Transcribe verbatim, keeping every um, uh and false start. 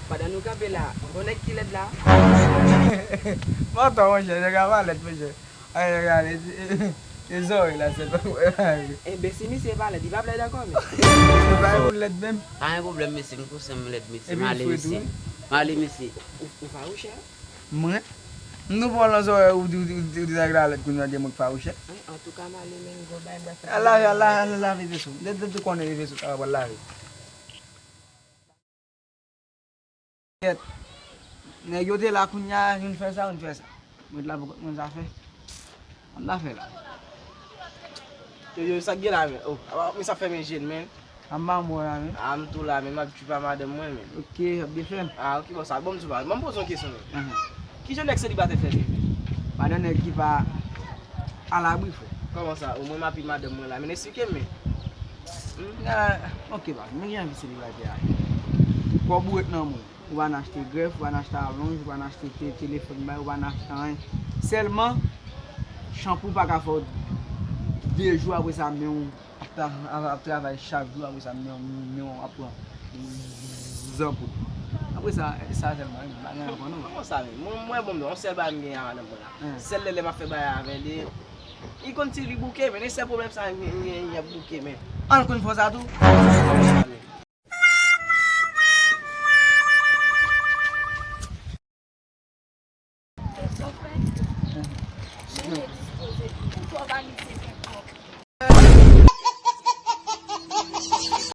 Pandan nou kanpe la, gon nèg ki lèd la? Mantò, monchè, nèg la pa lèd, monchè. Ay, nèg la lèd. E zòrèy la sèlman. Enben, si misye pa lèd, li p ap lèd ankò, men. Se pa yon lèd menm. Pa gen pwoblèm, mesye, m kontan m lèd, mesye. M ale, mesye. M ale, mesye. Ou, ou fawouchè? Mwen? M tou pran nan zòrèy ou di, ou di, ou di nèg la lèd kounye a, di mwen k fawouchè. Antouka, m ale, men, gon bagay m pral fè. Al lave, al lave, al lave veso. Depi ou konnen veso, sa va pral lave. Kèt. Nèg yo te la kounye a, youn fè sa, youn fè sa. Mwen t la pou kont mwen, zafè. An zafè la. Yo, yo, sa k gen la, men? Oh, apa, men sa fèmen je l, men. An ba mwen la, men. Ah, m tou la, men. M ap trip a madanm mwen, men. Ok, ap byen fè. Ah, ok, bon, sa, bon, m tou la. Bon, m poze yon kesyon, men. Ahan. Kijan nèg selibatè fè viv, men? Pa de nèg ki pa alabri, frè. Kòman sa? Omwen m ap viv madanm mwen la, men. Eksplike m, men. Hmm? Ah, ok, baz, men gen vi selibatè a. Kòb ou ret nan men w. Ou pa n achte grèf, ou pa n achte alonj, ou pa n achte te-, telefòn bay, ou pa n achte anyen. Sèlman, chanpou pa ka fè w de jou, apre sa, men w ap tra-, ap, ap travay chak jou, apre sa, men w, men w ap pran zanpoud. Apre sa, e sa sèlman, wi, pa gen ankò non. Kòman sa menm? Mwen, mwen, bon, yon sèl bagay m genyen a madanm mwen la. Sèl lè, lè m ap fè bagay avè li, li konn si li bouke, men e sèl pwoblèm sa m gen, m gen, li ap bouke, men. An konn fè sa tou?